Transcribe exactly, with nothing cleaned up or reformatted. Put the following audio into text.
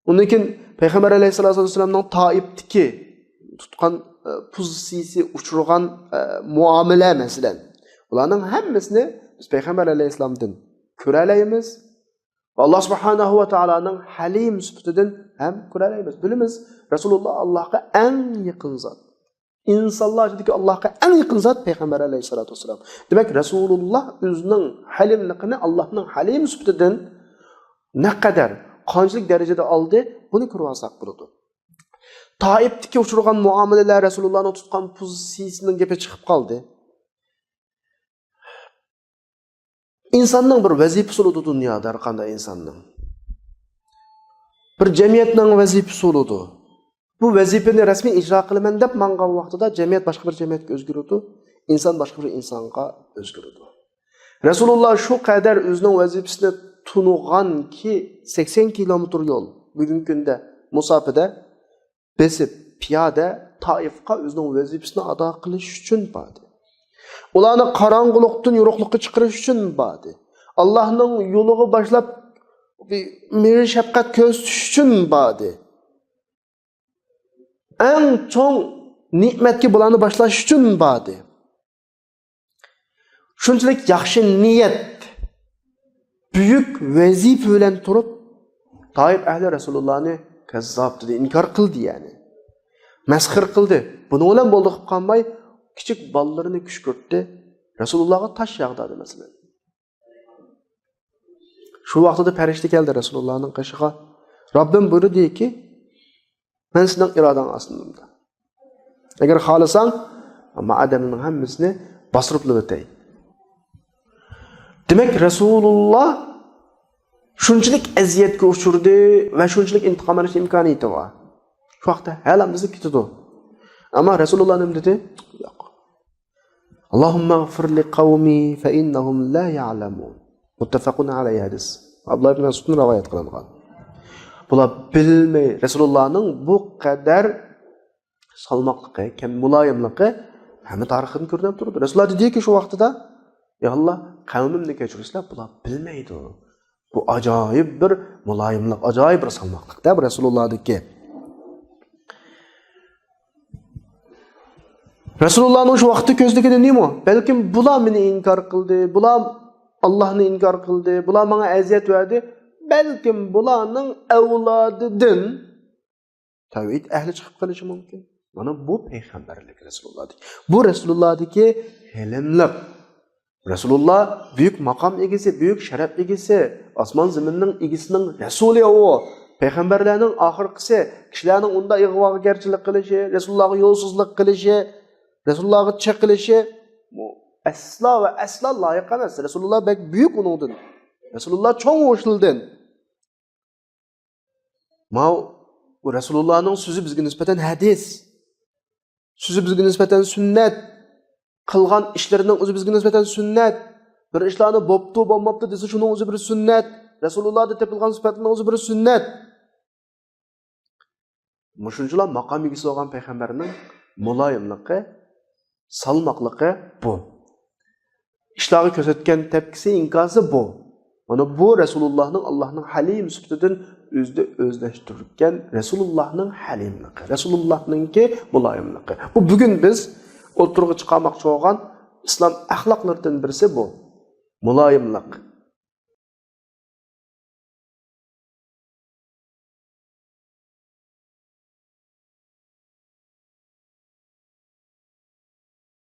ئۇندىن كېيىن پەيغەمبەر ئەلەيھىسسالاتۇ ۋەسسالامنىڭ تائىپتىكى تۇتقان، ئە، پوزىتسىيىسى، ئۇچرىغان، ئە، مۇئامىلە، مەسىلەن، بۇلارنىڭ ھەممىسىنى بىز پەيغەمبەر ئەلەيھىسسالامدىن كۆرەلەيمىز. ۋە ئاللا سۇبھانەھۇ ۋە تائالانىڭ ھەلىم سۈپىتىدىن ھەم كۆرەلەيمىز. بىلىمىز، رەسۇلۇللا ئاللاغا ئەڭ يېقىن زات. ئىنسانلار ئىچىدىكى ئاللاغا ئەڭ يېقىن زات پەيغەمبەر ئەلەيھىسسالاتۇ ۋەسسالام. دېمەك، رەسۇلۇللا ئۆزىنىڭ ھەلىملىقىنى ئاللاھنىڭ ھەلىم سۈپىتىدىن نەقەدەر، قانچىلىك دەرىجىدە ئالدى، بۇنى كۆرۈۋالساق بولىدۇ. تائىپتىكى ئۇچرىغان مۇئامىلىلەر، رەسۇلۇللانىڭ تۇتقان پوزىتسىيىسىنىڭ گېپى چىقىپ قالدى. ئىنساننىڭ بىر ۋەزىپىسى بولىدۇ دۇنيادا، ھەر قانداق ئىنساننىڭ. بىر جەمئىيەتنىڭ ۋەزىپىسى بولىدۇ. بۇ ۋەزىپىنى رەسمىي ئىجرا قىلىمەن دەپ ماڭغان ۋاقتىدا جەمئىيەت باشقا بىر جەمئىيەتكە ئۆزگىرىدۇ، ئىنسان باشقا بىر ئىنسانغا ئۆزگىرىدۇ. رەسۇلۇللا شۇ قەدەر ئۆزىنىڭ ۋەزىپىسىنى تونۇغانكى، سەكسەن كىلومېتىر يول، بۈگۈنكى كۈندە مۇساپىدە بېسىپ، پىيادە تائىفقا ئۆزىنىڭ ۋەزىپىسىنى ئادا قىلىش ئۈچۈن باردى. ئۇلارنى قاراڭغۇلۇقتىن يورۇقلۇققا چىقىرىش ئۈچۈن باردى. ئاللاھنىڭ يولىغا باشلاپ مېھىر شەپقەت كۆرسىتىش ئۈچۈن باردى. ئەڭ چوڭ نېمەتكە بۇلارنى باشلاش ئۈچۈن باردى. شۇنچىلىك ياخشى نىيەت، بۈيۈك ۋەزىپە بىلەن تۇرۇپ، تائىپ ئەھلى رەسۇلۇللانى كەززاب دېدى، ئىنكار قىلدى يەنى. مەسخىرە قىلدى. بۇنىڭ بىلەن بولدى قىلىپ قالماي، كىچىك بالىلىرىنى كۈشكۈرتتى. رەسۇلۇللاغا تاش ياغدۇردى مەسىلەن. شۇ ۋاقتىدا پەرىشتە كەلدى رەسۇلۇللانىڭ قېشىغا. رەببىم بۇيرۇدىكى، مەن سېنىڭ ئىرادەڭ ئاستىندىمەن. ئەگەر خالىساڭ، مانا ئادەمنىڭ ھەممىسىنى باستۇرۇپلا ئۆتەي. دېمەك، رەسۇلۇللا شۇنچىلىك ئەزىيەتكە ئۇچرىدى ۋە شۇنچىلىك ئىنتىقام ئېلىش ئىمكانىيىتى بار. شۇ ۋاقىتتا ھەلەمدىزىپ كېتىدۇ. ئەمما رەسۇلۇللا نېمە دېدى؟ ياق. اللهم اغفر لقومي فإنهم لا يعلمون. مۇتتەپەقۇن ئەلەيھى ھەدىس. ئابدۇللا ئىبن مەسئۇدتىن رىۋايەت قىلىنغان. بۇلار بىلمەي، رەسۇلۇللانىڭ بۇ قەدەر سالماقلىقى، كەم مۇلايىملىقى ھەممە تارىختىن كۆرۈنۈپ تۇرىدۇ. رەسۇلۇللا دېدىكى شۇ ۋاقتىدا، يا ئاللا، قەۋمىمنى كەچۈرسىلە، بۇلار بىلمەيدۇ. بۇ ئاجايىپ بىر مۇلايىملىق، ئاجايىپ بىر سالماقلىق دە، بۇ رەسۇلۇللادىكى. رەسۇلۇللانىڭ شۇ ۋاقىتتا كۆزىدىكىدە نېمە؟ بەلكىم بۇلار مېنى ئىنكار قىلدى، بۇلار ئاللاھنى ئىنكار قىلدى، بۇلار ماڭا ئەزىيەت بەردى. بەلكىم بۇلارنىڭ ئەۋلادىدىن تەۋھىد ئەھلى چىقىپ قېلىشى مۇمكىن. مانا بۇ پەيغەمبەرلىك رەسۇلۇللادىكى. بۇ رەسۇلۇللادىكى ھېلىملىق. رەسۇلۇللا بۈيۈك ماقام ئىگىسى، بۈيۈك شەرەپ ئىگىسى، ئاسمان زېمىننىڭ ئىگىسىنىڭ رەسۇلى ئۇ. پەيغەمبەرلەرنىڭ ئاخىرقىسى، كىشىلەرنىڭ ئۇنداق ئىغۋاگەرچىلىك قىلىشى، رەسۇلۇللاغا يولسىزلىق قىلىشى، رەسۇلۇللاغا چېقىلىشى، بۇ ئەسلا ۋە ئەسلا لايىق ئەمەس. رەسۇلۇللا بەك بۈيۈك ئۇنىڭدىن. رەسۇلۇللا چوڭ ئۇ ئىشلىدىن. ماۋۇ رەسۇلۇللانىڭ سۆزى بىزگە نىسبەتەن ھەدىس. سۆزى بىزگە نىسبەتەن سۈننەت. قىلغان ئىشلىرىنىڭ ئۆزى بىزگە نىسبەتەن سۈننەت. بىر ئىشلارنى بوپتۇ، بولماپتۇ دېسە، شۇنىڭ ئۆزى بىر سۈننەت. رەسۇلۇللادا تېپىلغان سۈپەتنىڭ ئۆزى بىر سۈننەت. مۇشۇنچىلا ماقام ئىگىسى بولغان پەيغەمبەرنىڭ مۇلايىملىقى، سالماقلىقى بۇ. ئىشلارغا كۆرسەتكەن تەپكىسى، ئىنكاسى بۇ. مانا بۇ رەسۇلۇللانىڭ، ئاللاھنىڭ ھەلىم سۈپىتىدىن ئۆزىدە ئۆزلەشتۈرگەن رەسۇلۇللانىڭ ھەلىملىقى، رەسۇلۇللانىڭكى مۇلايىملىقى. بۇ بۈگۈن بىز ئوتتۇرىغا چىقارماقچى بولغان ئىسلام ئەخلاقلىرىدىن بىرسى بۇ. مۇلايىملىق.